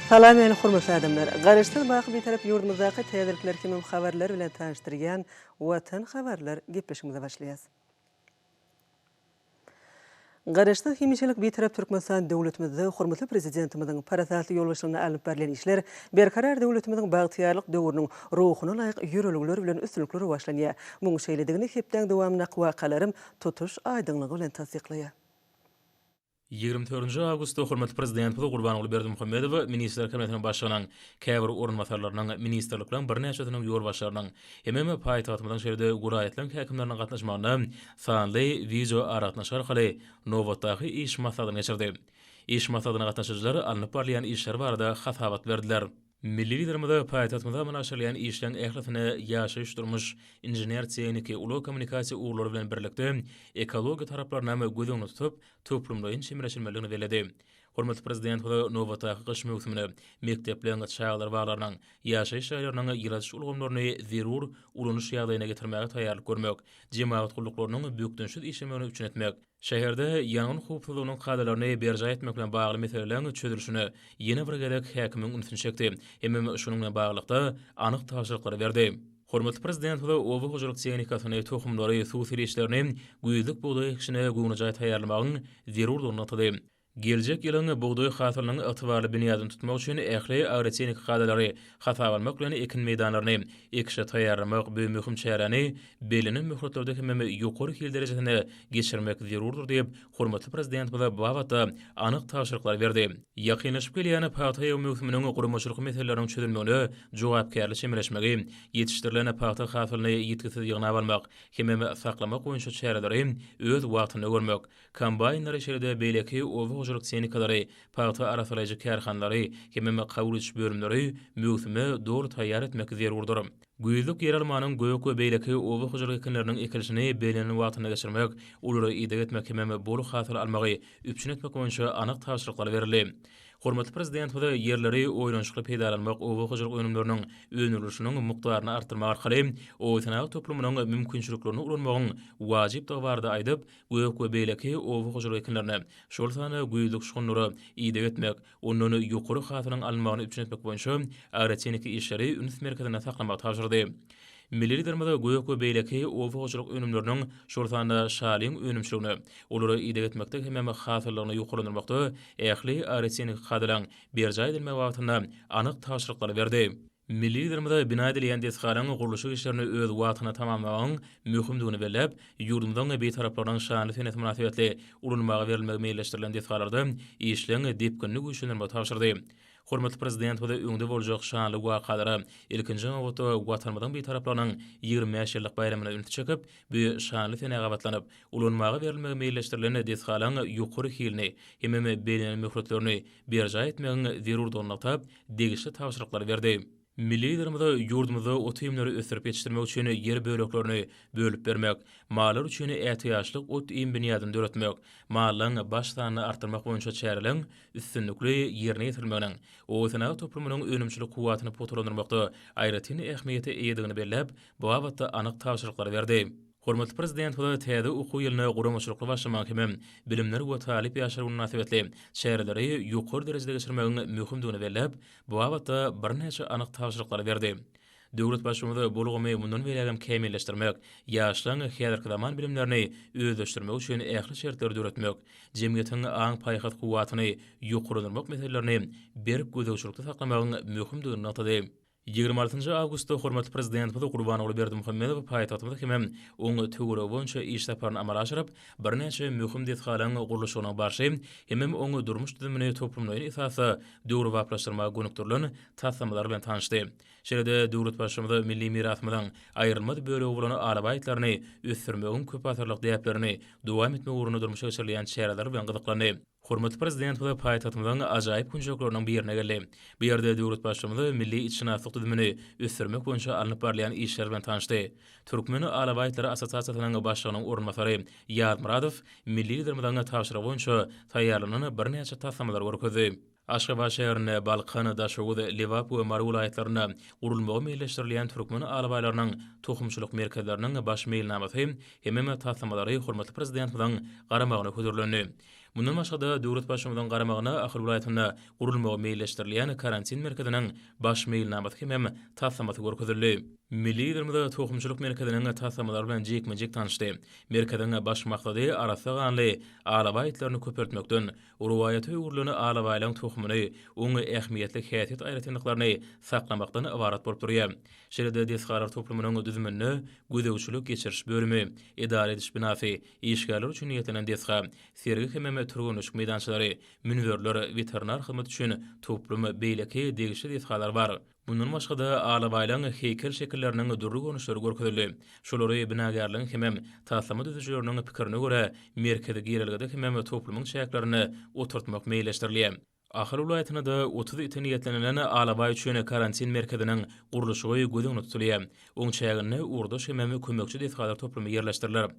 Salam ähli hormatly adamlar! Garaşsyz baky Bitarap ýurdumyzdaky täzelikler hemem habarlar bilen tanyşdyrýan Watan habarlar gepleşigimize başlaýas. Garaşsyz, hemişelik Bitarap Türkmenistan döwletimizde hormatly Prezidentimiziň parasatly ýolbaşçylygynda alnyp barylýan işler Berkarar döwletimiziň bagtyýarlyk döwrüniň ruhuna laýyk ýörelgeler bilen üstünlikli rowaçlanýar. Muň şeýledigini hepdäň dowamyndaky wakalaram tutuş aýdyňlygy bilen tassyklaýar. 24 awgustda hormatly Prezidentimiz Gurbanguly Berdimuhamedow Ministrler Kabinetiniň Başlygynyň käbir orunbasarlarynyň, ministrlikleriň birnäçesiniň ýolbaşçylarynyň hemem paýtagtymyzyň şeýle-de welaýatlaryň häkimleriniň gatnaşmagynda sanly wideoaragatnaşyk arkaly nobatdaky iş maslahatyny geçirdi. Iş maslahatyna gatnaşyjylar alnyp barylýan işler barada hasabat berdiler. Milli Liderimiz paýtagtymyzda amala aşyrylýan işleň ählisine ýaşaýyş-durmuş, inžener-tehniki, ulag-kommunikasiýa ugurlary bilen birlikde, ekologiýa taraplarynam göz öňünde tutup, toplumlaýyn çemeleşilmelidigini belledi. Hormatly Prezidentimiz nobatdaky gyş möwsümine mekdepleriň, çagalar baglarynyň, ýaşaýyş jaýlarynyň ýyladyş ulgamlaryny zerur ulanyş ýagdaýyna getirmäge taýýarlyk görmek, jemagat gulluklarynyň bökdençsiz işlemegini üpjün etmek, Şäherde ýangyn howpsuzlygynyň kadalaryny berjaý etmek bilen bagly meseleleriň çözülişine ýene bir gezek häkimiň ünsüni çekdi hemem şunuň bilen baglylykda anyk tabşyryklary berdi. Hormatly Prezidentimiz oba hojalyk tehnikasyny, tohumlary, suw serişdelerini güýzlük bugdaý ekişine göwnejaý taýýarlamagyň zerurdygyny nygtady. Geljek ýylyň bugdaý hasylynyň ygtybarly binýadyny tutmak üçin ähli agrotehniki kadalary hasaba almak bilen ekin meýdanlaryny ekişe taýýarlamak bu möhüm çäräni bellenen möhletlerde hemem ýokary hil derejesinde geçirmek zerurdyr diýip, hormatly Prezidentimiz bu babatda anyk tabşyryklary berdi. Ýakynlaşyp gelýän pagta ýygy möwsüminiň guramaçylyk meseleleriniň çözülmegine jogapkärli çemeleşmegi, ýetişdirilen pagta hasylyny ýitgisiz ýygnap almak hemem saklamak boýunça çäreleri öz wagtynda görmek, Kombaýnlary şeýle-de beýleki oba hojalyk tehnikalary, pagta arassalaýjy kärhanalary hemem kabul ediş bölümleri möwsüme doly taýýar etmek zerurdyr. Güýzlük ýeralmanyň gök we beýleki oba hojalyk ekinleriniň ekilişini bellenen wagtynda geçirmek, olara ideg etmek hemem bol hasyl almagy üpjün etmek boýunça anyk tabşyryklar berildi. Hormatly Prezidentimiz ýerleri oýlanyşykly peýdalanmak oba hojalyk önümleriniň öndürilişiniň mukdaryny artdyrmak arkaly oba-senagat toplumynyň mümkinçiliklerini ulanmagyň wajypdygy barada aýdyp, gök we beýleki oba hojalyk ekinlerine, şol sanda güýzlük şugundyra ideg etmek, ondan ýokary hasylyň alynmagyny üpjün etmek boýunça agrotehniki işleri üns merkezinde saklamagy tabşyrdy. Milli Liderimiz gök we beýleki oba hojalyk önümleriniň, şol sanda şalyň önümçiligine, olara ideg etmekde hemem hasyllygyny ýokarlandyrmakda ähli agrotehniki kadalaryň berjaý edilmegi babatynda anyk tabşyryklary berdi. Milli Liderimiz bina edilýän desgalaryň gurluşyk işlerini öz wagtynda tamamlamagyň möhümdigini belläp, ýurdumyzyň Bitaraplygynyň şanly senesi mynasybetli ulanylmaga berilmegi meýilleşdirilen desgalarda işleň depginini güýçlendirmegi tabşyrdy. Hormatly Prezidentimiz öňde boljak şanly wakalara, ilkinji nobatda, Watanymyzyň Bitaraplygynyň 25 ýyllyk baýramyna ünsi çekip, bu şanly senä gabatlanyp, ulanmaga berilmegi meýilleşdirilen desgalaryň ýokary hilini hemem bellenen möhletlerini berjaý etmegiň zerurdygyny nygtap, degişli tabşyryklary berdi. Milli Liderimiz ýurdumyzda ot-iýmleri ösdürip ýetişdirmek üçin ýer böleklerini bölüp bermek, mallar üçin ätiýaçlyk ot-iým binýadyny döretmek, mallaryň baş sanyny artdyrmak boýunça çäreleriň üstünlikli ýerine ýetirilmeginiň obasenagat toplumynyň önümçilik kuwwatyny pugtalandyrmakda aýratyn ähmiýete eýedigini belläp, bu babatda anyk tabşyryklary berdi. Hormatly Prezidentimiz täze okuw ýylyna guramaçylykly başlamagyň hemem Bilimler we talyp ýaşlar güni mynasybetli çäreleri ýokary derejede geçirmegiň möhümdigini belläp, bu babatda birnäçe anyk tabşyryklary berdi. Döwlet Baştutanymyz bu ulgamy mundan beýlägem kämilleşdirmek, ýaşlaryň häzirki zaman bilimlerini özleşdirmegi üçin ähli şertleri döretmek, jemgyýetiň aň-paýhas kuwwatyny ýokarlandyrmak meselelerini berk gözegçilikde saklamagyň möhümdigini nygtady. 26 awgustda hormatly Prezidentimiz Gurbanguly Berdimuhamedow paýtagtymyz hemem oň töweregi boýunça iş saparyny amala aşyryp, birnäçe möhüm desgalaryň gurluşygynyň barşy hemem oň durmuş düzümini toplumlaýyn esasda döwrebaplaşdyrmaga gönükdirilen taslamalar bilen tanyşdy. Şeýle-de döwlet Baştutanyz milli mirasymyzyň aýrylmaz bölegi bolan alabaý itlerini ösdürmegiň köpasyrlyk däplerini dowam etmek ugrunda durmuşa geçirilýän çäreler bilen gyzyklandy. Hormatly Prezidentimiz paýtagtymyzyň ajaýyp künjekleriniň birine geldi. Bu ýerde döwlet Baştutanyz milli itşynaslyk düzümini ösdürmek boýunça alnyp barylýan işler bilen tanyşdy. Türkmen alabaý itleri assosiasiýasynyň başlygynyň orunbasary Ýazmyradow milli Liderimiziň tabşyrygy boýunça taýýarlanan birnäçe taslamalary görkezdi. Aşgabat şäherinde, Balkan, Daşoguz, Lebap we Mary welaýatlarynda gurulmagy meýilleşdirilýän türkmen alabaýlarynyň tohumçylyk merkezleriniň baş meýilnamasy hemem taslamalary hormatly Prezidentimiziň garamagyna hödürlendi. Mundan başga-da, döwlet Baştutanynyň garamagyna Ahal welaýatynda gurulmagy meýilleşdirilýän karantin merkeziniň baş meýilnamasy hemem taslamasy görkezildi. Milli Liderimiz tohumçylyk merkeziniň taslamalary bilen jikme-jik tanyşdy. Merkeziň baş maksady arassa ganly alabaý itlerini köpeltmekden, rowaýata öwrülen alabaýlaryň tohumyny, oň ähmiýetli häsiýet aýratynlyklaryny saklamakdan ybarat bolup durýar. Şeýle-de desgalar toplumynyň düzüminde gözegçilik-geçiriş bölümi, edara ediş binasy, işgärler üçin niýetlenen desga, sergi hemem türgenleşik meýdançalary, münberler, weterinar hyzmat üçin toplum, beýleki degişli desgalar bar. Mundan başga-da, alabaýlaryň heýkel şekilleriniň dürli görnüşleri görkezildi. Şolary binagärligiň hemem taslama düzüjileriniň pikirine görä, merkezi girelgede hemem toplumyň çäklerinde oturtmak meýilleşdirilýär. Ahal welaýatynda-da 30 ite niýetlenilen alabaý üçin karantin merkeziniň gurluşygy göz öňünde tutulýar. Oň çäginde ugurdaş hemem kömekçi desgalar toplumy ýerleşdiriler.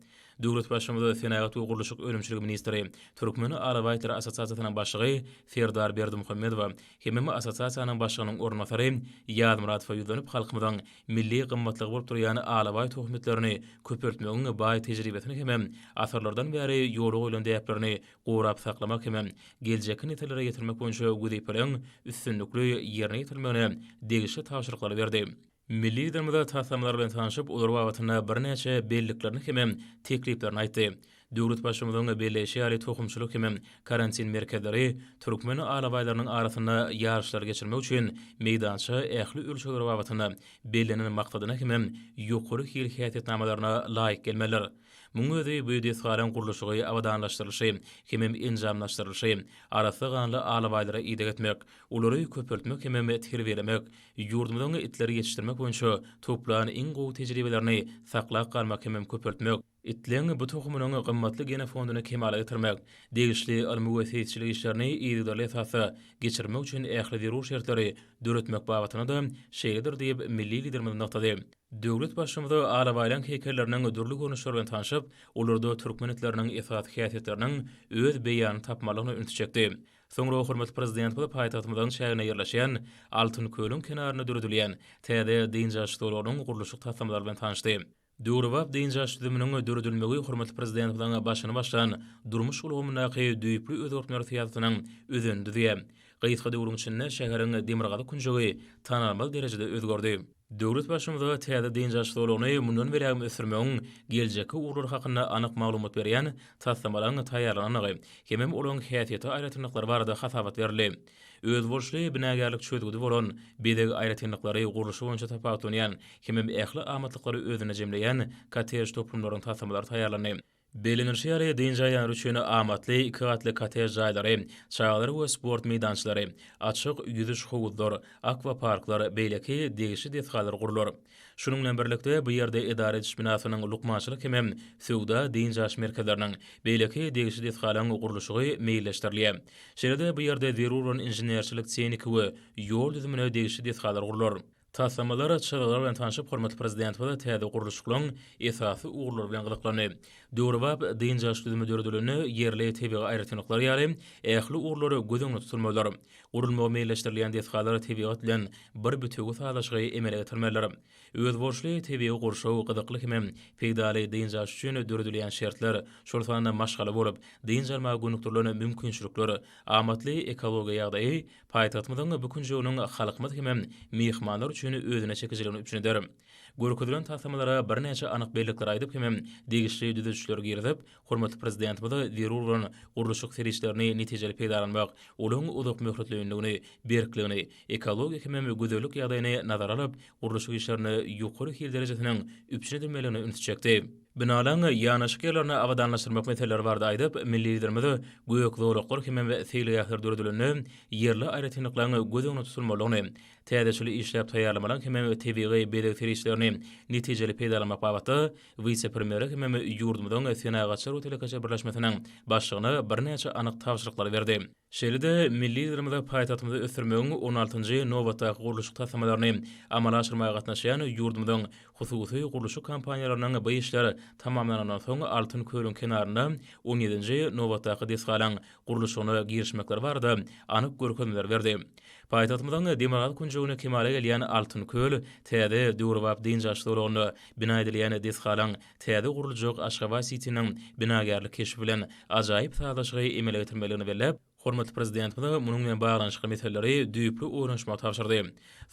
Döwlet Baştutanymy senagat we gurluşyk önümçiligi ministri, Türkmen alabaý itleri assosiasiýasynyň başlygy Serdar Berdimuhamedowa hemem assosiasiýanyň başlygynyň orunbasary Ýazmyradowa ýüzlenip, halkymyzyň milli gymmatlygy bolup durýan alabaý tohum itlerini köpeltmegiň baý tejribesini hemem asyrlardan bäri ýola goýlan däplerini gorap saklamak hemem geljekki nesillere ýetirmek boýunça wezipeleriň üstünlikli ýerine ýetirilmegine degişli tabşyryklary berdi. Milli Liderimiz taslamalar bilen tanşyp, olar babatynda birnäçe belliklerini hemem tekliplerini aýtdy. Döwlet Baştutanynyň belleýşi ýaly, tohumçylyk hemem karantin merkezleri türkmen alabaýlarynyň arasynda ýaryşlary geçirmek üçin meýdança ähli ölçegler babatynda bellenen maksadyna hemem ýokary hil häsiýetnamalaryna laýyk gelmelidir. Munuň özi bu desgalaryň gurluşygy, abadanlaşdyrylyşy hemem enjamlaşdyrylyşy, arassa ganly alabaýlara ideg etmek, olary köpeltmek hemem terbiýelemek, ýurdumyzyň itleri ýetişdirmek boýunça toplan iň gowy tejribelerini saklap galmak hemem köpeltmek, itleň bu tohumynyň gymmatly genofonduny kemala getirmek, degişli ylmy we seýisçilik işlerini yzygiderli esasda geçirmek üçin ähli zerur şertleri döretmek babatynda-da şeýledir diýip, milli Liderimiz nygtady. Döwlet Baştutanymy alabaýlaryň heýkelleriniň dürli görnüşleri bilen tanşyp, olarda türkmen itleriniň esasy häsiýetleriniň öz beýanyny tapmalygyna ünsi çekdi. Soňra hormatly Prezidentimiz paýtagtymyzyň çäginde ýerleşýän Altyn kölüň kenarynda döredilýän täze dynç alyş zolagynyň gurluşyk taslamalary bilen tanyşdy. Döwrebap dynç alyş düzüminiň döredilmegi hormatly Prezidentimiziň başyny başlan durmuş ulgamyndaky düýpli özgertmeler syýasatynyň özenini düzýär. Gysga döwrüň içinde şäheriň demirgazyk künjegi tanalmaz derejede özgerdi. Döwlet Baştutanyza täze dynç alyş zolagyny mundan beýlägem ösdürmegiň geljekki ugurlary hakynda anyk maglumat berýän taslamalaryň taýýarlanandygy hemem olaryň häsiýeti aýratynlyklary barada hasabat berildi. Özboluşly binagärlik çözgüdi bolan, bezeg aýratynlyklary, gurluşy boýunça tapawutlanýan hemem ähli amatlyklary özünde jemleýän kottej toplumlaryň taslamalary taýýarlandy. Bellenilişi ýaly, dynç alýanlar üçin amatly iki gatly kottej jaýlary, çagalar we sport meýdançalary, açyk ýüzüş howuzlar, akwaparklar, beýleki degişli desgalar gurlar. Şunuň bilen birlikde, bu ýerde edara ediş binasynyň, lukmançylyk hemem söwda-dynç alyş merkezleriniň, beýleki degişli desgalaryň gurluşygy meýilleşdirilýär. Şeýle-de bu ýerde zerur bolan inženerçilik-tehniki we ýol düzümine degişli desgalar gurlar. Taslamalar, çyzgylar bilen tanşyp, hormatly Prezidentimiz täze gurluşyklaryň esasy ugurlary bilen gyzyklandy. Döwrebap dynç alyş düzümi döredilende ýerli tebigy aýratynlyklar ýaly ähli ugurlar göz öňünde tutulmalydyr. Gurulmagy meýilleşdirilýän desgalar tebigat bilen bir bitewi sazlaşygy emele getirmelidir. Özboluşly tebigy gurşaw, gyzykly hemem peýdaly dynç alyş üçin döredilýän şertler, şol sanda maşgala bolup, dynç almaga gönükdirilen mümkinçilikler, amatly ekologiýa ýagdaýy Paýtagtymyzyň bu künjeginiň halkymyz hemem myhmanlar üçin özüne çekijiligini üpjün eder. Görkezilen taslamalara birnäçe anyk bellikleri aýdyp hemem degişli düzedişleri girizip, hormatly Prezidentimize zerur bolan gurluşyk serişdelerini netijeli peýdalanmak, olaryň uzakmöhletleýinligini, berkligini, ekologiýa hemem gözellik ýagdaýyny nazara alyp, gurluşyk işlerinde ýokary hil derejesiniň üpjün edilmelidigine ünsi çekdi. Binalaryň ýanaşyk ýerlerini abadanlaşdyrmak meseleleri barada aýdyp, milli Liderimiz gök zolaklar hemem seýilgähler döredilende ýerli aýratynlyklaryň göz öňünde tutulmalydygyny, täzeçil işläp taýýarlamalaryň hemem tebigy bezeg serişdelerini netijeli peýdalanmak babatda wise-premýere hemem ýurdumyzyň Senagatçylar we telekeçiler birleşmesiniň başlygyna birnäçe anyk tabşyryklary berdi. Şeýle-de milli Liderimize paýtagtymyzy ösdürmegiň on altynjy nobatdaky gurluşyk taslamalaryny amala aşyrmaga gatnaşýan ýurdumyzyň hususy gurluşyk kompaniýalarynyň bu işler tamamlanandan soň Altyn kölüň kenarynda on ýedinji nobatdaky desgalaň gurluşygyna girişmekleri barada anyk görkezmeleri berdi. Paýtagtymyzyň demirgazyk künjeginde kemala gelýän Altyn köl täze döwrebap dynç alyş zolagynda bina edilýän desgalaň täze guruljak Aşgabat-sitiniň binagärlik keşbi bilen ajaýyp sazlaşygy emele getirmelidigini belläp, hormatly Prezidentimize munuň bilen baglanyşykly meseleleri düýpli oýlanyşmagy tabşyrdy.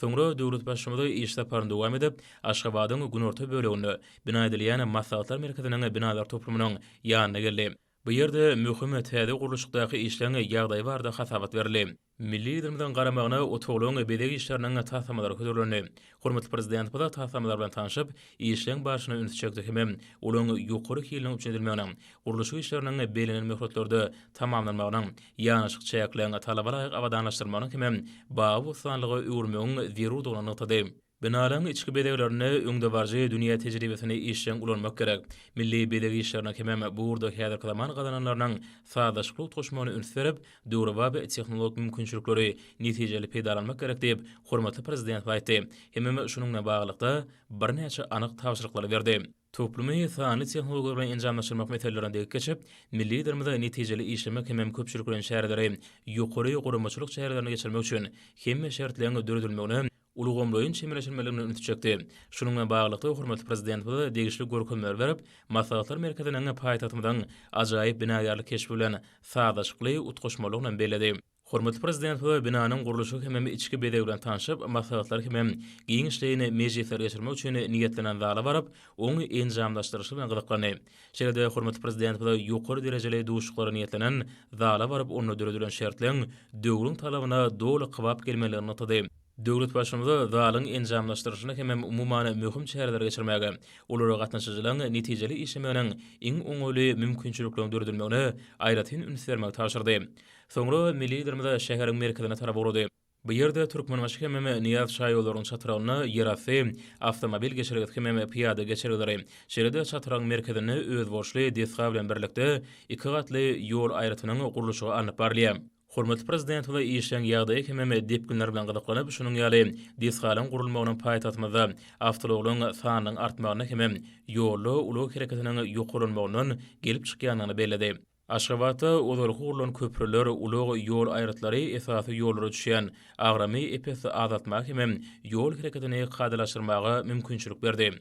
Soňra döwlet Baştutanymy iş saparyny dowam edip, Aşgabadyň günorta böleginde bina edilýän Maslahatlar merkeziniň binalar toplumynyň ýanyna geldi. Bu ýerde möhüm täze gurluşykdaky işleň ýagdaýy barada hasabat berildi. Milli Liderimiziň garamagyna otaglaryň bezeg işleriniň taslamalary hödürlendi. Hormatly Prezidentimiz taslamalar bilen tanşyp, işleň barşyna ünsi çekdi hemem olaryň ýokary hiliniň üpjün edilmeginiň, gurluşyk işleriniň bellenen möhletlerde tamamlanmagynyň, ýanaşyk çäkleň talaba laýyk abadanlaşdyrylmagynyň hemem bagy-bossanlyga öwürmegiň zerurdygyny nygtady. Binalaryň içki bezeglerinde öňdebaryjy dünýä tejribesini işjeň ulanmak gerek. Milli bezeg işlerine hemem bu ugurda häzirki zaman gazananlarynyň sazlaşykly utgaşmagyna üns berip, döwrebap tehnologik mümkinçilikleri netijeli peýdalanmak gerek diýip, hormatly Prezidentimiz aýtdy hemem şunuň bilen baglylykda, birnäçe anyk tabşyryklary berdi. Toplumy sanly tehnologiýalar bilen enjamlaşdyrmak meselelerine degip geçip, milli Liderimiz netijeli işlemek hemem köpçülikleýin çäreleri ýokary guramaçylyk çärelerini geçirmek üçin hemme şertleriň döredilmegine ulgamlaýyn çemeleşilmelidigine ünsi çekdi. Şunuň bilen baglylykda, hormatly Prezidentimiz degişli görkezmeleri berip, Maslahatlar merkeziniň paýtagtymyzyň ajaýyp binagärlik keşbi bilen sazlaşykly utgaşmalydygyny belledi. Hormatly Prezidentimiz binanyň gurluşy hemem içki bezegi bilen tanşyp, maslahatlar hemem giňişleýin mejlisleri geçirmek üçin niýetlenen zala baryp, oň enjamlaşdyrylyşy bilen gyzyklandy. Şeýle-de hormatly Prezidentimiz ýokary derejeli duşuşyklara niýetlenen zala baryp, onda döredilen şertleň döwrüň talabyna doly kybap gelmelidigini nygtady. Döwlet Baştutanymy zalyň enjamlaşdyrylyşyny hemem umuman möhüm çäreleri geçirmäge, olara gatnaşyjylaryň netijeli işlemeginiň iň oňaýly mümkinçilikleriniň döredilmegine aýratyn üns bermegi tabşyrdy. Soňra milli Liderimiz şäheriň merkezine tarap ugrady. Bu ýerde Türkmenbaşy hemem Nyýazow şaýollarynyň çatrygynda ýerasty awtomobil geçelgesi hemem pyýada geçelgeleri, şeýle-de çatrygyň merkezinde özboluşly desga bilen birlikde iki gatly ýol aýrytynyň gurluşygy alnyp barylýar. Hormatly Prezidentimiz işleň ýagdaýy hemem depginleri bilen gyzyklanyp, şunuň ýaly desgalaryň gurulmagynyň paýtagtymyzda awtoulaglaryň sanynyň artmagynda hemem ýolda ulag hereketiniň ýokarlanmagyndan gelip çykýandygyny belledi. Aşgabatda ozalky gurlan köprüler, ulag ýol aýrytlary esasy ýollara düşýän agramy ep-esli azaltmaga hemem ýol hereketini kadalaşdyrmaga mümkinçilik berdi.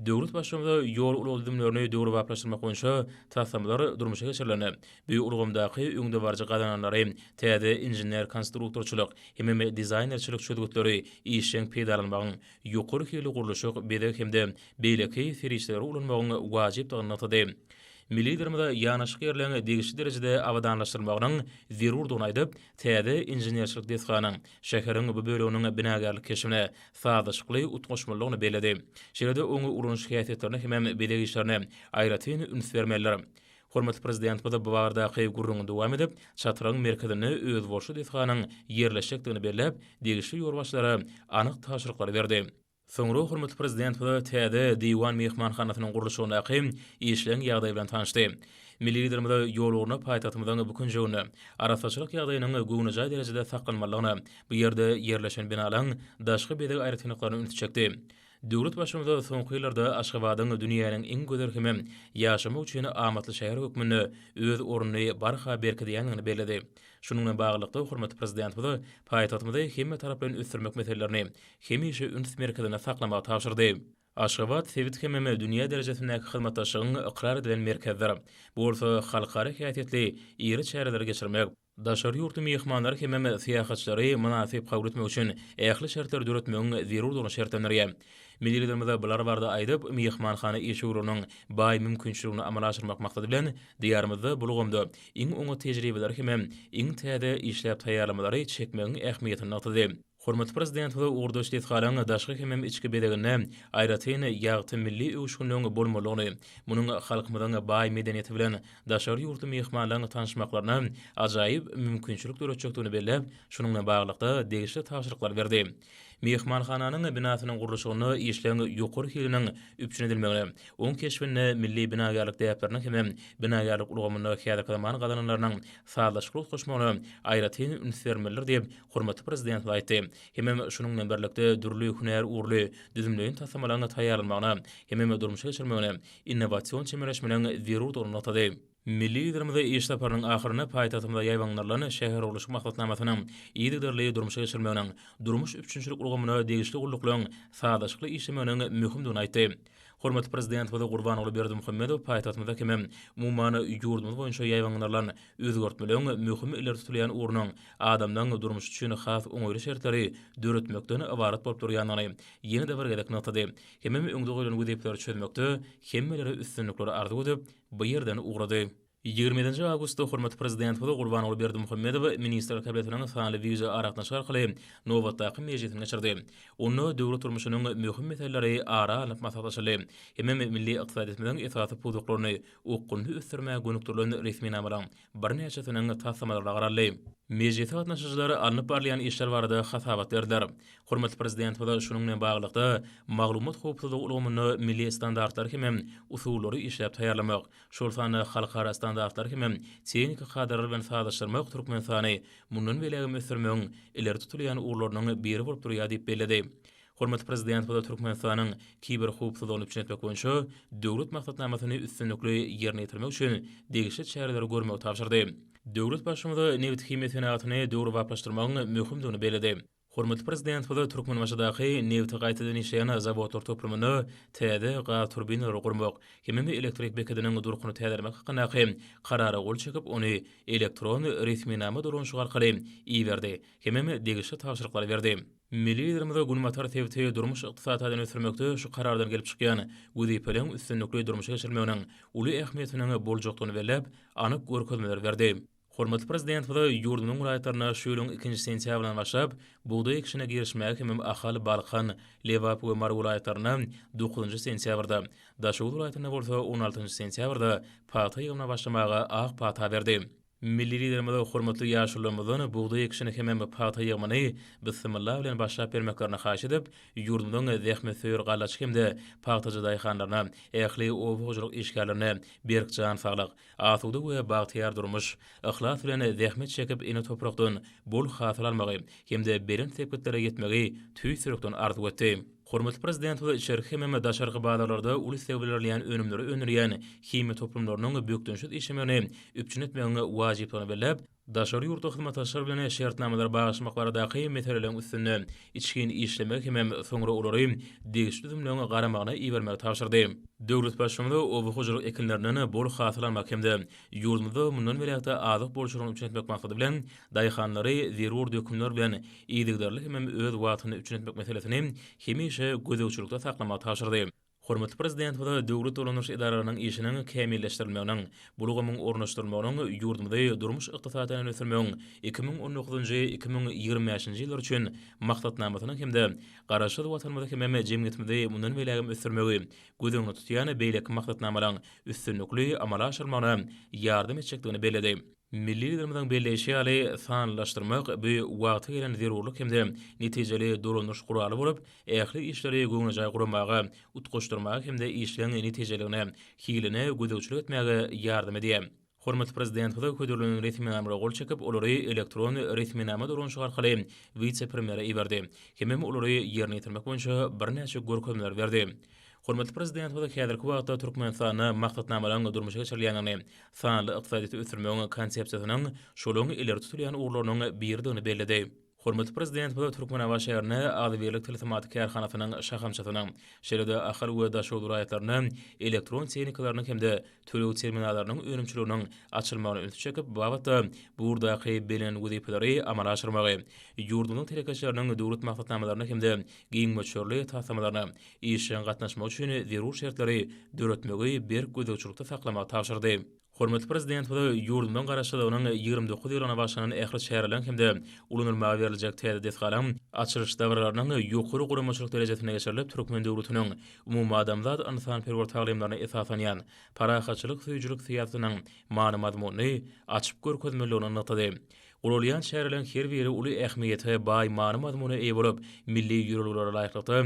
Döwlet Baştutanymyz ýol-ulag düzümlerini döwrebaplaşdyrmak boýunça taslamalar durmuşa geçirilende, bu ulgamdaky öňdebaryjy gazananlary, täze inžener-konstruktorçylyk hemem dizaýnerçilik çözgütleri işjeň peýdalanmagyň, ýokary hilli gurluşyk, bezeg hem-de beýleki serişdeleri ulanmagyň wajypdygyny nygtady. Milli Liderimiz ýanaşyk ýerleň degişli derejede abadanlaşdyrylmagynyň zerurdygyny aýdyp, täze inženerçilik desganyň şäheriň bu böleginiň binagärlik keşbine sazlaşykly utgaşmalydygyny belledi. Şeýle-de oň ulanyş häsiýetlerine hemem bezeg işlerine aýratyn üns bermelidir. Hormatly Prezidentimiz bu baradaky gürrüňini dowam edip, çatrygyň merkezinde özboluşly desganyň ýerleşjekdigini belläp, degişli ýolbaşçylara anyk tabşyryklary berdi. Soňra hormatly Prezidentimiz täze Diwan myhmanhanasynyň gurluşygyndaky işleň ýagdaýy bilen tanyşdy. Milli Liderimiz ýol ugruna paýtagtymyzyň bu künjeginde arassaçylyk ýagdaýynyň göwnejaý derejede saklanmalydygyna, bu ýerde ýerleşen binalaryň daşky bezeg aýratynlyklaryna ünsi çekdi. Döwlet Baştutanyz soňky ýyllarda Aşgabadyň dünýäniň iň gözel hemem ýaşamak üçin amatly şäheri hökmünde öz ornuny barha berkidýändigini belledi. Şunuň bilen baglylykda, hormatly Prezidentimiz paýtagtymyzy hemmetaraplaýyn ösdürmek meselelerini hemişe üns merkezinde saklamagy tabşyrdy. Aşgabat sebit hemem dünýä derejesindäki hyzmatdaşlygyň ykrar edilen merkezidir. Bu bolsa halkara häsiýetli iri çäreleri geçirmek, daşary ýurtly myhmanlary hemem syýahatçylary mynasyp kabul etmek üçin ähli şertleri döretmegiň zerurdygyny şertlendirýär. Milli Liderimiz bular barada aýdyp, myhmanhana işewürliginiň baý mümkinçiligini amala aşyrmak maksady bilen, Diýarymyzda bu ulgamda iň oňat tejribeleri hemem iň täze işläp taýýarlamalary çekmegiň ähmiýetini nygtady. Hormatly Prezidentimiz ugurdaş desgalaryň daşky hemem içki bezeginde aýratyn ýagty milli öwüşginligiň bolmalydygyny, munuň halkymyzyň baý medeniýeti bilen daşary ýurtly myhmanlaryň tanyşmaklaryna ajaýyp mümkinçilik döretjekdigini belläp, şunuň bilen baglylykda, degişli tabşyryklary berdi. Myhmanhananyň binasynyň gurluşygynda işleň ýokary hiliniň üpjün edilmegine, oň keşbinde milli binagärlik däpleriniň hem-de binagärlik ulgamynda häzirki zaman gazananlarynyň sazlaşykly utgaşmagyna aýratyn üns bermelidir diýip, hormatly Prezidentimiz aýtdy. Hemem şunuň bilen birlikde dürli hünär ugurly düzümleýin taslamalaryň taýýarlanmagyna hemem durmuşa geçirilmegine innowasion çemeleşmeleň zerurdygyny nygtady. Milli Liderimiz iş saparynyň ahyrynda paýtagtymyzda ýaýbaňlandyrylan şähergurluşyk maksatnamasynyň yzygiderli durmuşa geçirilmeginiň, durmuş üpjünçilik ulgamyna degişli gulluklaryň sazlaşykly işlemeginiň möhümdigini aýtdy. Hormatly Prezidentimiz Gurbanguly Berdimuhamedow paýtagtymyzda hemem umuman, ýurdumyz boýunça ýaýbaňlandyrylan özgertmeleriň möhüm ileri tutulýan ugrunyň adamlaryň durmuşy üçin has oňaýly şertleri döretmekden ybarat bolup durýandygyny ýene-de bir gezek nygtady hemem öňde goýlan wezipeleri çözmekde hemmelere üstünlikleri arzuw edip, bu ýerden ugrady. 27-nji awgustda hormatly Prezidentimiz Gurbanguly Berdimuhamedow Ministrler Kabinetiniň sanly wideoaragatnaşyk arkaly nobatdaky mejlisini geçirdi. Onda döwlet durmuşynyň möhüm meseleleri ara alnyp maslahatlaşyldy hemem milli ykdysadyýetimiziň esasy pudaklaryny okgunly ösdürmäge gönükdirilen resminamalaryň birnäçesiniň taslamalaryna garaldy. Mejlise gatnaşyjylar alnyp barylýan işler barada hasabat berdiler. Hormatly Prezidentimiz şunuň bilen baglylykda, maglumat howpsuzlygy ulgamynda milli standartlary hemem usullary işläp taýýarlamak, şol sanda halkara standartlary hemem tehniki kadalary bilen sazlaşdyrmak Türkmenistany mundan beýlägem ösdürmegiň ileri tutulýan ugurlarynyň biri bolup durýar diýip belledi. Hormatly Prezidentimiz Türkmenistanyň kiberhowpsuzlygyny üpjün etmek boýunça Döwlet maksatnamasyny üstünlikli ýerine ýetirmek üçin degişli çäreleri görmegi tabşyrdy. Döwlet Baştutany nebithimiýa senagatyny döwrebaplaşdyrmagyň möhümdigini belledi. Hormatly Prezidentimiz Türkmenbaşydaky nebti gaýtadan işleýän zawodlar toplumynda täze gaz turbinalary gurmak hemem elektrik bekediniň durkuny täzelemek hakyndaky Karara gol çekip, ony elektron resminama dolanyşygy arkaly iberdi hemem degişli tabşyryklary berdi. Milli Liderimiz Günbatar sebiti durmuş-ykdysady taýdan ösdürmekde şu Karardan gelip çykýan wezipeleriň üstünlikli durmuşa geçirilmeginiň uly ähmiýetiniň boljakdygyny belläp, anyk görkezmeleri berdi. Hormatly Prezidentimiz ýurdumyzyň welaýatlarynda şu ýylyň ikinji sentýabryndan başlap, bugdaý ekişine girişmäge hemem Ahal, Balkan, Lebap we Mary welaýatlarynda dokuzynjy sentýabrda, Daşoguz welaýatynda bolsa on altynjy sentýabrda pagta ýygymyna başlamaga ak pata berdi. Milli Liderimiz hormatly ýaşulularymyzdan bugdaý ekişini hemem pagta ýygymyny bissimilla bilen başlap bermeklerini haýyş edip, ýurdumyzyň zähmetsöýer gallaçy hem-de pagtaçy daýhanlaryna, ähli oba hojalyk işgärlerine berk jan saglyk, Asuda we bagtyýar durmuş, yhlas bilen zähmet çekip ene toprakdan bol hasyl almagy hem-de belent sepgitlere ýetmegi tüýs ýürekden arzuw etdi. Hormatly Prezidentimiz içerki hemem daşarky bazarlarda uly isleg bildirilýän önümleri öndürýän himiýa toplumlarynyň bökdençsiz işlemegini üpjün etmegiň wajyplygyny belläp, Daşary ýurtly hyzmatdaşlar bilen şertnamalary baglaşmak baradaky meseleleriň üstünde içgin işlemegi hemem soňra olary degişli düzümleriň garamagyna ibermegi tabşyrdy. Döwlet Baştutanymyz oba hojalyk ekinlerinden bol hasyl almak hem-de ýurdumyzda mundan beýläk-de azyk bolçulygyny üpjün etmek maksady bilen, daýhanlary zerur dökünler bilen yzygiderli hemem öz wagtynda üpjün etmek meselesini hemişe gözegçilikde saklamagy tabşyrdy. Hormatly Prezidentimiz döwlet dolandyryş edaralarynyň işiniň kämilleşdirilmeginiň, bu ulgamyň ornaşdyrylmagynyň ýurdumyzy durmuş-ykdysady taýdan ösdürmegiň 2019-njy, 2025-nji ýyllar üçin Maksatnamasynyň hem-de Garaşsyz Watanymyzy hemem jemgyýetimizi mundan beýlägem ösdürmegi göz öňünde tutýan beýleki maksatnamalaryň üstünlikli amala aşyrylmagyna ýardam etjekdigini belledi. Milli Liderimiziň belleýşi ýaly, sanlylaşdyrmak bu wagty gelen zerurlyk hem-de netijeli dolandyryş guraly bolup, ähli işleri göwnejaý guramaga, utgaşdyrmaga hem-de işleň netijeliligine, hiline gözegçilik etmäge ýardam edýär. Hormatly Prezidentimiz hödürlenen resminamalara gol çekip, olary elektron resminama dolanyşygy arkaly wise-premýere iberdi hemem olary ýerine ýetirmek boýunça birnäçe görkezmeleri berdi. Hormatly Prezidentimiz häzirki wagtda Türkmenistanda maksatnamalaryň durmuşa geçirilýändigini, sanly ykdysadyýeti ösdürmegiň Konsepsiýasynyň şolaryň ileri tutulýan ugurlarynyň biridigini belledi. Hormatly Prezidentimiz Türkmenabat şäherinde Agzybirlik tilsimaty kärhanasynyň şahamçasynyň, şeýle-de Ahal we Daşoguz welaýatlarynda elektron tehnikalarynyň hem-de töleg terminallarynyň önümçiliginiň açylmagyna ünsi çekip, bu babatda bu ugurdaky bellenen wezipeleri amala aşyrmagy, ýurdumyzyň telekeçileriniň döwlet maksatnamalaryna hem-de giň möçberli taslamalaryna işjeň gatnaşmagy üçin zerur şertleri döretmegi berk gözegçilikde saklamagy tabşyrdy. Hormatly Prezidentimiz ýurdumyzyň Garaşsyzlygynyň 29 ýyllygyna bagyşlanan ähli çäreleriň hem-de ulanylmaga beriljek täze desgalaryň açylyş dabaralarynyň ýokary guramaçylyk derejesinde geçirilip, türkmen döwletiniň umumadamzat ynsanperwer taglymlaryna esaslanýan parahatçylyk söýüjilik syýasatynyň many-mazmunyny açyp görkezmelidigini nygtady. Guralýan çäreleriň her biri uly ähmiýete, baý many-mazmuna eýe bolup, milli ýörelgelere laýyklykda,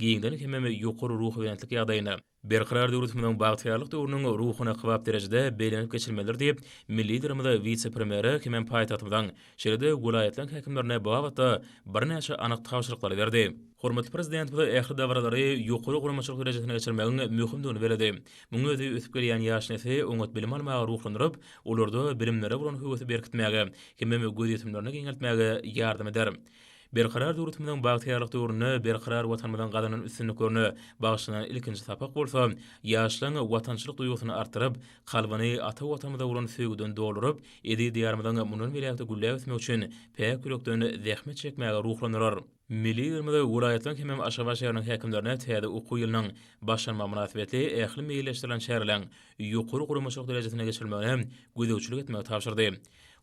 giňden hemem ýokary ruhubelentlik ýagdaýynda, Berkarar döwletimiziň bagtyýarlyk döwrüniň ruhuna kybap derejede bellenip geçilmelidir diýip, milli Liderimiz wise-premýere hemem paýtagtymyzyň, şeýle-de welaýatlaryň häkimlerine bu babatda birnäçe anyk tabşyryklary berdi. Hormatly Prezidentimiz ähli dabaralary ýokary guramaçylyk derejesinde geçirmegiň möhümdigini belledi. Munuň özi ösüp gelýän ýaş nesli oňat bilim almaga ruhlandyryp, olarda bilimlere bolan höwesi berkitmäge hemem gözýetimlerini giňeltmäge ýardam eder. Berkarar döwletimiziň bagtyýarlyk döwründe berkarar Watanymyzyň gazanan üstünliklerine bagyşlanan ilkinji sapak bolsa, ýaşlaryň watançylyk duýgusyny artdyryp, kalbyny ata Watanymyza bolan söýgüden dolduryp, eziz Diýarymyzyň mundan beýläk-de gülläp ösmegi üçin päk ýürekden zähmet çekmäge ruhlandyrar. Milli Liderimiz welaýatlaryň hemem Aşgabat şäheriniň häkimlerine täze okuw ýylynyň başlanmagy mynasybetli ähli meýilleşdirilen çäreleriň ýokary guramaçylyk derejesinde geçirilmegine gözegçilik etmegi tabşyrdy.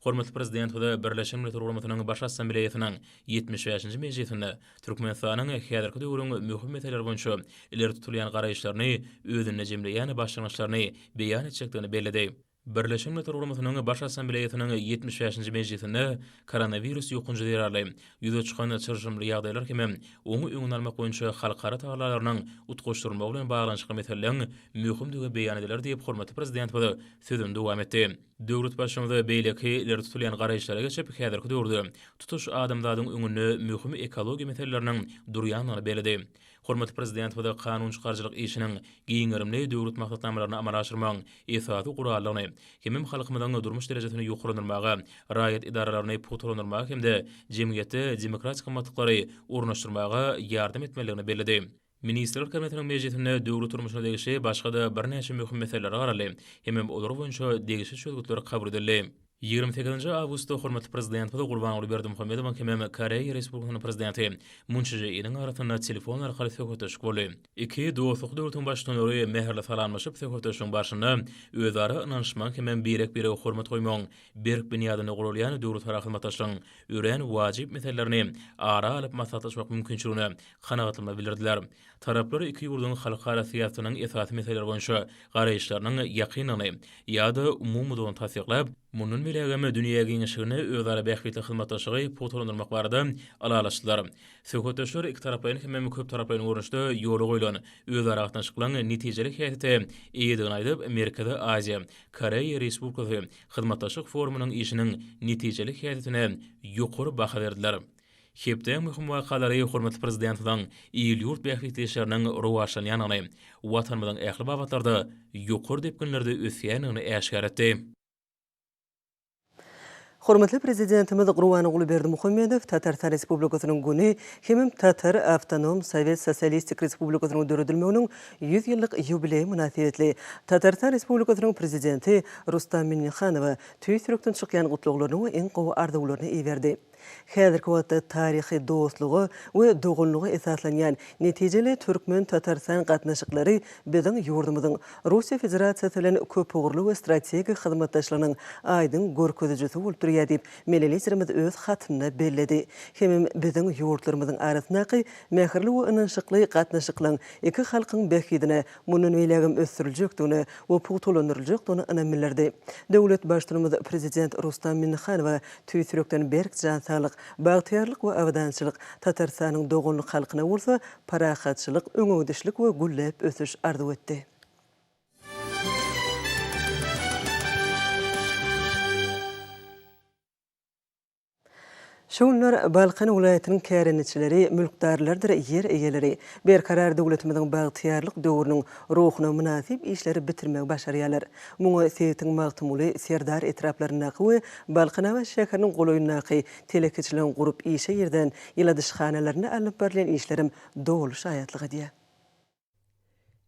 Hormatly Prezidentimiz Birleşen Milletler Guramasynyň Baş Assambleýasynyň 75-nji mejlisinde Türkmenistanyň häzirki döwrüň möhüm meseleleri boýunça ileri tutulýan garaýyşlaryny özünde jemleýän başlangyçlaryny beýan etjekdigini belledi. Birleşen Milletler Guramasynyň Baş Assambleýasynyň 75-nji mejlisinde koronawirus ýokanjy zerarly ýüze çykan çylşyrymly ýagdaýlar hemem oň öňüni almak boýunça halkara tagallalarynyň utgaşdyrylmagy bilen baglanyşykly meseleleriň möhümdigi beýan ediler diýip, hormatly Prezidentimiz sözüni dowam etdi. Döwlet Baştutanyz beýleki ileri tutulýan garaýyşlara geçip, häzirki döwürde tutuş adamzadyň öňünde möhüm ekologiýa meseleleriniň durýandygyny belledi. Hormatly Prezidentimiz kanun çykaryjylyk işiniň giň gerimli döwlet maksatnamalaryny amala aşyrmagyň esasy guraldygyny hemem halkymyzyň durmuş derejesini ýokarlandyrmaga, raýat edaralaryny pugtalandyrmaga hem-de jemgyýetde demokratik gymmatlyklary ornaşdyrmaga ýardam etmelidigini belledi. Ministrler Kabinetiniň mejlisinde döwlet durmuşyna degişli başga-da birnäçe möhüm meselelere garaldy hemem olar boýunça degişli çözgütler kabul edildi. 28 awgustda hormatly Prezidentimiz Gurbanguly Berdimuhamedowyň hemem Koreýa Respublikasynyň Prezidenti Mun Çže Iniň arasynda telefon arkaly söhbetdeşlik boldy. Iki dostlukly döwletiň Baştutanlary mähirli salamlaşyp, söhbetdeşligiň barşynda özara ynanyşmagyň hemem birek-birege hormat goýmagyň berk binýadynda guralýan döwletara hyzmatdaşlygyň örän wajyp meselelerini ara alyp maslahatlaşmak mümkinçiligine kanagatlanma bildirdiler. Taraplar iki ýurduň halkara syýasatynyň esasy meseleleri boýunça garaýyşlarynyň ýakyndygyny ýa-da umumydygyny tassyklap, mundan beýlägem dünýä giňişliginde özara bähbitli hyzmatdaşlygy pugtalandyrmak barada ylalaşdylar. Söhbetdeşler ikitaraplaýyn hemem köptaraplaýyn görnüşde ýola goýlan özara gatnaşyklaryň netijeli häsiýete eýedigini aýdyp, Merkezi Aziýa, Koreýa Respublikasy hyzmatdaşlyk forumynyň işiniň netijeli häsiýetine ýokary baha berdiler. Hepdäň möhüm wakalary hormatly Prezidentimiziň il-ýurt bähbitli işleriniň rowaçlanýandygyny, Watanymyzyň ähli babatlarda ýokary depginlerde ösýändigini äşgär etdi. Hormatly Prezidentimiz Gurbanguly Berdimuhamedow Tatarystan Respublikasynyň güni hemem Tatar Awtonom Sowet Sosialistik Respublikasynyň döredilmeginiň 100 ýyllyk ýubileýi mynasybetli Tatarystan Respublikasynyň Prezidenti Rustam Minnihanowa tüýs ýürekden çykýan gutlaglaryny we iň gowy arzuwlaryny iberdi. Häzirki wagtda taryhy dostluga we doganlyga esaslanýan netijeli türkmen-tatarystan gatnaşyklary biziň ýurdumyzyň Russiýa Federasiýasy bilen köpugurly we strategik hyzmatdaşlygynyň aýdyň görkezijisi bolup durýar diýip, milli Liderimiz öz hatynda belledi. Hemem biziň ýurtlarymyzyň arasyndaky mähirli we ynanyşykly gatnaşyklaryň iki halkyň bähbidine mundan beýlägem ösdüriljekdigine we pugtalandyryljakdygyna ynam bildirdi. Döwlet Baştutanymyz Prezident Rustam Minnihanowa tüýs ýürekden berk jan saglyk, bagtyýarlyk we abadançylyk, Tatarystanyň doganlyk halkyna bolsa parahatçylyk, öňegidişlik we gülläp ösüş arzuw etdi. Şu günler Balkan welaýatynyň kärendeçileri, mülkdarlardyr ýer eýeleri Berkarar döwletimiziň bagtyýarlyk döwrüniň ruhuna mynasyp işleri bitirmegi başarýarlar. Muňa sebitiň Magtymguly, Serdar etraplaryndaky we Balkanabat şäheriniň golaýyndaky telekeçileriň gurup işe girizen ýyladyşhanalarynda alnyp barylýan işlerem doly şaýatlyk edýär.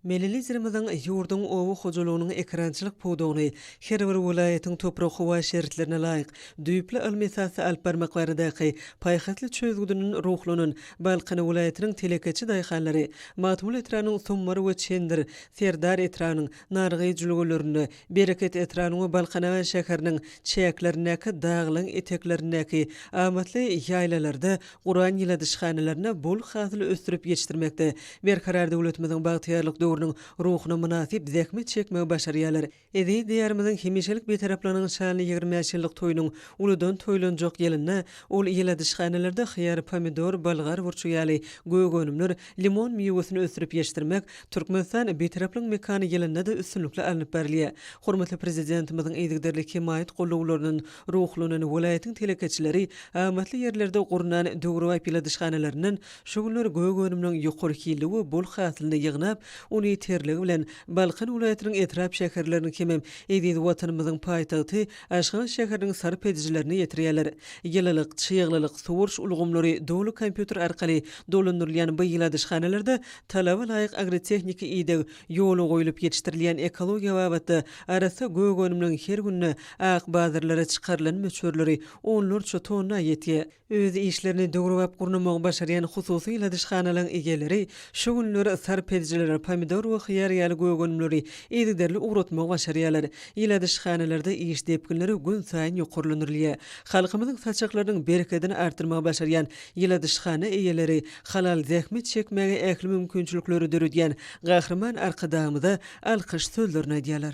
Milli Liderimiziň ýurduň oba hojalygynyň ekerançylyk pudagyny her bir welaýatyň toprak-howa şertlerine laýyk, düýpli ylmy esasda alyp barmak baradaky paýhasly çözgüdinden ruhlanan Balkan welaýatynyň telekeçi daýhanlary Magtymguly etrabynyň Sumbar we Çendir, Serdar etrabynyň Nargyz jülgelerinde, Bereket etrabynyň we Balkanabat şäheriniň çäklerindäki daglaryň eteklerindäki amatly ýaýlalarda guran ýyladyşhanalarynda bol hasyl ösdürip ýetişdirmekde Berkarar döwletimiziň bagtyýarlyk döwrüniň. döwrüniň ruhuna mynasyp zähmet çekmegi başarýarlar. Eziz Diýarymyzyň hemişelik Bitaraplygynyň şanly 25 ýyllyk toýunyň uludan toýlanjak ýylynda ol ýyladyşhanalarda hyýar, pomidor, bolgar burçy ýaly gök önümler, limon miwesini ösdürip ýetişdirmek Türkmenistan Bitaraplygyň mekany ýylynda-da üstünlikli alnyp barylýar. Hormatly Prezidentimiziň yzygiderli hemaýat gollawlaryndan ruhlanan welaýatyň telekeçileri amatly ýerlerde gurnan döwrebap ýyladyşhanalaryndan şu günler gök önüminiň ýokary hilli we bol hasylyny ýygnap, ony terligi bilen Balkan welaýatynyň etrap-şäherleriniň hemem eziz Watanymyzyň paýtagty Aşgabat şäheriniň sarp edijilerine ýetirýärler. Ýylylyk, çyglylyk, suwaryş ulgamlary doly kompýuter arkaly dolandyrylýan bu ýyladyşhanalarda talaba laýyk agrotehniki ideg ýola goýlup ýetişdirilýän ekologiýa babatda arassa gök önümleriň her günde ak bazarlara çykarylan möçberleri onlarça tonna ýetýär. Öz işlerini döwrebap gurnamagy başarýan hususy ýyladyşhanalaryň eýeleri şu günler sarp edijilere pomidor we hyýar ýaly gök önümleri yzygiderli ugratmagy başarýarlar. Ýyladyşhanalarda iş depginleri günsaýyn ýokarlandyrylýar. Halkymyzyň saçaklarynyň berekedini artdyrmagy başarýan ýyladyşhana eýeleri halal zähmet çekmäge ähli mümkinçilikleri döredýän Gahryman Arkadagymyza alkyş sözlerini aýdýarlar.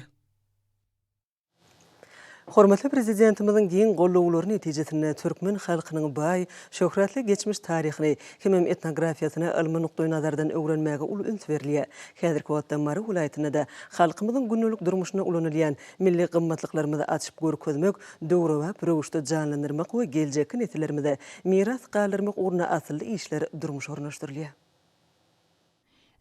Hormatly Prezidentimiziň giň gollawlary netijesinde türkmen halkynyň baý, şöhratly geçmiş taryhyny hemem etnografiýasyny ylmy nukdaýnazardan öwrenmäge uly üns berilýär. Häzirki wagtda Mary welaýatynda-da halkymyzyň gündelik durmuşynda ulanylýan milli gymmatlyklarymyzy açyp görkezmek, döwrebap röwüşde janlandyrmak we geljekki nesillerimize miras galdyrmak ugrunda asylly işler durmuşa ornaşdyrylýar.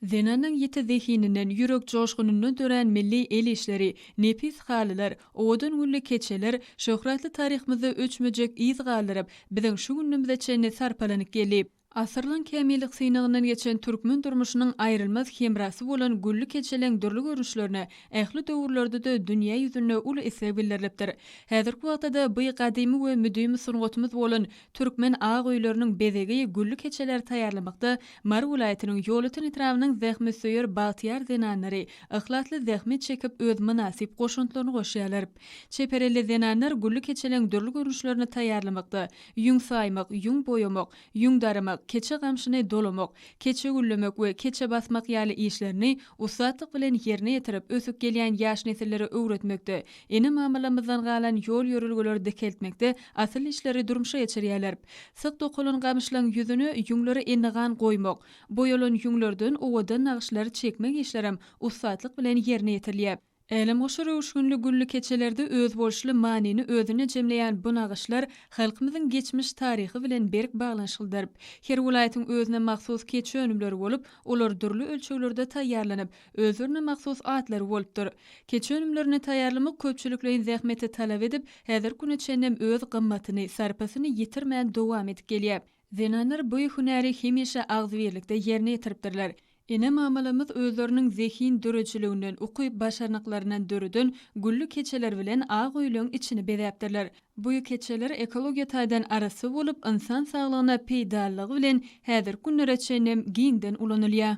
Zenanyň ýiti zehininden, ýürek joşgunyndan dörän milli el işleri, nepis halylar, owadan gülli keçeler şöhratly taryhymyzda öçmejek yz galdyryp, biziň şu günümize çenli sarpalanyp geldi. Asyrlaň kämillik synagyndan geçen türkmen durmuşynyň aýrylmaz hemrasy bolan gülli keçeleň dürli görnüşlerine ähli döwürlerde-de dünýä ýüzünde uly isleg bildirilipdir. Häzirki wagtda-da by gadymy we müdimi sungatymyz bolan Türkmen ak öýleriniň bezegi gülli keçeleri taýýarlamakda Mary welaýatynyň Ýolöten etrabynyň zähmetsöýer bagtyýar zenanlary yhlasly zähmet çekip öz mynasyp goşantlaryny goşýarlar. Çeper elli zenanlar gülli keçeleň dürli görnüşlerini taýýarlamakda, ýüň saýmak, ýüň boýamak, ýüň daramak, keçe gamşyny dolamak, keçe güllemek we keçe basmak ýaly işlerini ussatlyk bilen ýerine ýetirip, ösüp gelýän ýaş nesillere öwretmekde, ene-mamalarymyzdan galan ýol-ýörelgeleri dikeltmekde asylly işleri durmuşa geçirýärler. Syk dokalan gamyşlaryň ýüzüne ýüňleri endigan goýmak, boýalan ýüňlerden owadan nagyşlary çekmek işlerem ussatlyk bilen ýerine ýetirilýär. Älemgoşar öwüşginli gülli keçelerde özboluşly manyny özünde jemleýän bu nagyşlar halkymyzyň geçmiş taryhy bilen berk baglanyşyklydyr. Her welaýatyň özüne mahsus keçe önümleri bolup, olar dürli ölçeglerde taýýarlanyp, özlerine mahsus atlary bolupdyr. Keçe önümlerini taýýarlamak köpçülikleýin zähmeti talap edip, häzirki güne çenlem öz gymmatyny, sarpasyny ýitirmän dowam edip gelýär. Zenanlar bu hünäri hemişe agzybirlikde ýerine ýetiripdirler. Ene-mamalarymyz özleriniň zehin döredijiliginden, ukyp-başarnyklaryndan döreden gülli keçeler bilen ak öýleň içini bezäpdirler. Bu keçeler ekologiýa taýdan arassa bolup, ynsan saglygyna peýdalylygy bilen häzirki günlere çenlem giňden ulanylýar.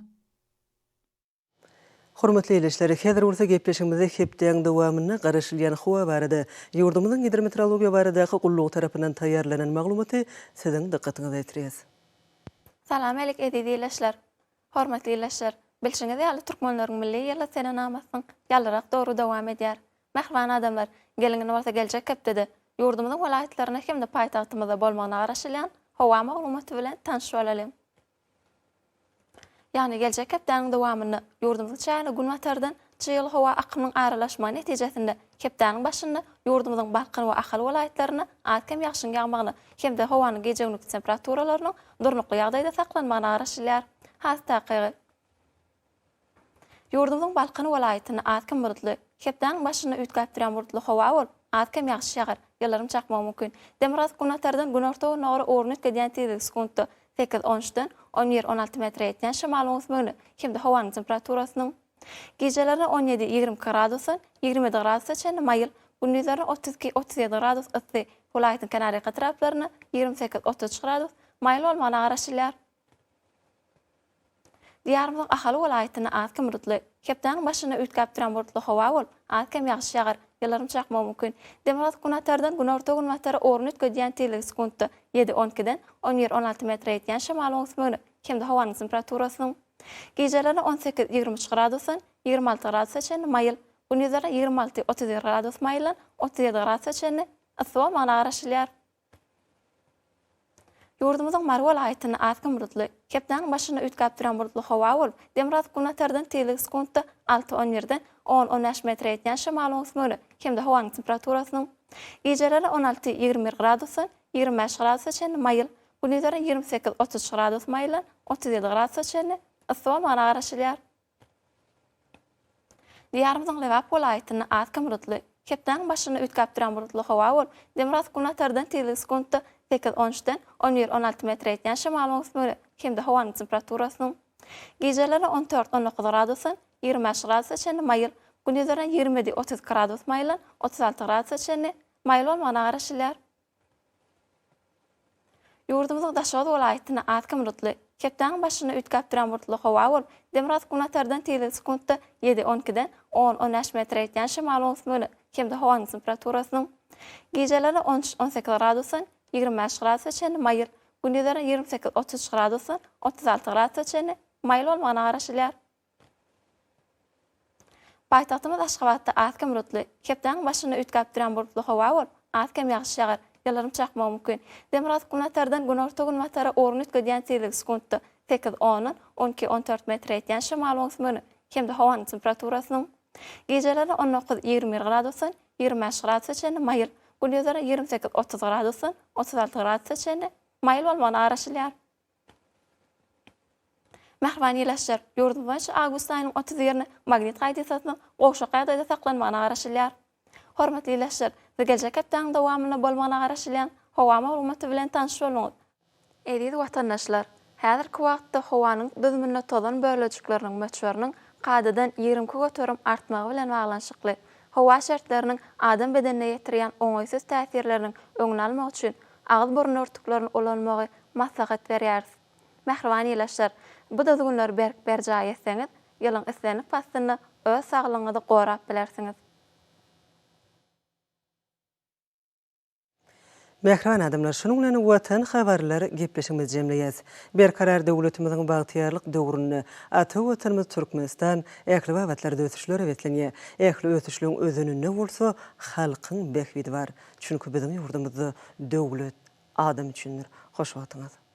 Hormatly ildeşler, häzir bolsa gepleşigimizde hepdäň dowamynda garaşylýan howa barada ýurdumyzyň Gidrometeorologiýa baradaky gullugy tarapyndan taýýarlanan maglumaty siziň dykgatyňyza ýetirýäs. Salam alik eziz ildeşler! Hormatly ildeşler! Bilşiňiz ýaly türkmenleriň milli ýyly senenamasynyň ýalyrak döwri dowam edýär. Mähriban adamlar, geliň indi bolsa geljek hepdede ýurdumyzyň welaýatlarynda hem-de paýtagtymyzda bolmagyna garaşylýan howa maglumaty bilen tanyş bolalyň. Ýagny geljek hepdäniň dowamynda ýurdumyzyň çägine günbatardan çygly howa akymynyň aralaşmagy netijesinde hepdäniň başynda ýurdumyzyň Balkan we Ahal welaýatlarynda az-kem ýagşyň ýagmagyna hem-de howanyň gije-gündizki temperaturalarynyň durnukly ýagdaýda saklanmagyna garaşylýar. Has takygy. Ýurdumyzyň Balkan welaýatynda az-kem bulutly, hepdäniň başynda üýtgäp durýan bulutly howa bolup, az-kem ýagyş ýagar, ýyldyrym çakmagy mümkin. Demirgazyk-günortadan günorta-gündogara ugruny üýtgedýän tizligi sekuntda sekiz, on üçden on bir, 16 metre ýetýän şemalyň öwüsmegine hem-de howanyň temperaturasynyň gijelerine on ýedi, 22 gradusdan 27 gradusa çenli maýyl, gündizlerine 32, 37 gradus yssy, welaýatyň kenarýaka etraplarynda 28, 33 gradus maýyl bolmagyna garaşylýar. Diýarymyzyň Ahal welaýatynda az-kem bulutly, hepdäniň başynda üýtgäp duran bulutly howa bolup, az-kem ýagyş ýagar, ýyldyrym çakmagy mümkin. Demirgazyk-günortadan günorta-günbatara ugruny üýtgedýän tizligi sekuntda ýedi, on ikiden on bir, 16 metre ýetýän şemalyň öwüsmegine hem-de howanyň temperaturasynyň. Gijelerine 18, 23 gradusdan 26 gradusa çenli maýyl, gündizlerine 26, 31 gradus maýyldan 37 gradusa çenli yssy bolmagyna garaşylýar. Ýurdumyzyň Mary welaýatynda az-kem bulutly, hepdäniň başynda üýtgäp durýan bulutly howa bolup, demirgazyk-günortadan tizligi sekuntda alty, on birden on, on bäş metre ýetýän şemalyň öwüsmegine hem-de howanyň temperaturasynyň gijelerine 16, 21 gradusdan 25 gradusa çenli maýyl, gündizlerine 28, 33 gradus maýyldan 37 gradusa çenli yssy bolmagyna garaşylýar. Diýarymyzyň Lebap welaýatynda az-kem bulutly, hepdäniň başynda üýtgäp durýan bulutly howa bolup, demirgazyk-günortadan tizligi sekuntda sekiz, on üçden on bir, 16 metre ýetýän şemalyň öwüsmegine hem-de howanyň temperaturasynyň gijelerine 14, 19 gradusdan 25 gradusa çenli maýyl, gündizlerine 27, 32 gradus maýyldan 36 gradusa çenli maýyl bolmagyna garaşylýar. Ýurdumyzyň Daşoguz welaýatynda az-kem bulutly, hepdäniň başynda üýtgäp durýan bulutly howa bolup, demirgazyk-günortadan tizligi sekuntda ýedi, on ikiden on, on bäş metre ýetýän şemalyň öwüsmegine hem-de howanyň temperaturasynyň gijelerine on üç, 18 gradusdan 25 gradusa çenli maýyl, gündizlerine 28, 33 gradusdan 36 gradusa çenli maýyl bolmagyna garaşylýar. Paýtagtymyz Aşgabatda az-kem bulutly, hepdäniň başynda üýtgäp durýan bulutly howa bolup, az-kem ýagyş ýagar, ýyldyrym çakmagy mümkin. Demirgazyk-günortadan günorta-günbatara ugruny üýtgedýän tizligi sekuntda sekiz, ondan 12, 14 metre ýetýän şemal öwüsmegine hem-de howanyň temperaturasynyň gijelerine 19, 21 gradusdan 25 gradusa çenli maýyl, gündizlerine 28, 30 gradusdan 36 gradusa çenli maýyl bolmagyna garaşylýar. Mähriban ildeşler, ýurdumyz boýunça awgust aýynyň 31-ine magnit hadysasynyň gowşak ýagdaýda saklanmagyna garaşylýar. Hormatly ildeşler, siz geljek hepdäniň dowamynda bolmagyna garaşylýan howa maglumaty bilen tanyş bolduňyz. Eziz watandaşlar, häzirki wagtda howanyň düzüminde tozan bölejikleriniň möçberiniň kadadan 22% artmagy bilen baglanyşykly, howa şertleriniň adam bedenine ýetirýän oňaýsyz täsirleriniň öňüni almak üçin agyz-burun örtüklerini ulanmagy maslahat berýäris. Mähriban ilaçlar, bu düzgünleri berk berjaý etseňiz, ýylyň islendik paslynda öz saglygyňyzy gorap bilersiňiz. Mähriban adamlar, şunuň bilen Watan habarlar gepleşigimizi jemleýäs. Berkarar döwletimiziň bagtyýarlyk döwründe ata Watanymyz Türkmenistan ähli babatlarda ösüşlere beslenýär. Ähli ösüşligiň özeninde bolsa halkyň bähbidi bar. Çünki biziň ýurdumyzda döwlet adam üçindir. Hoş wagtyňyz.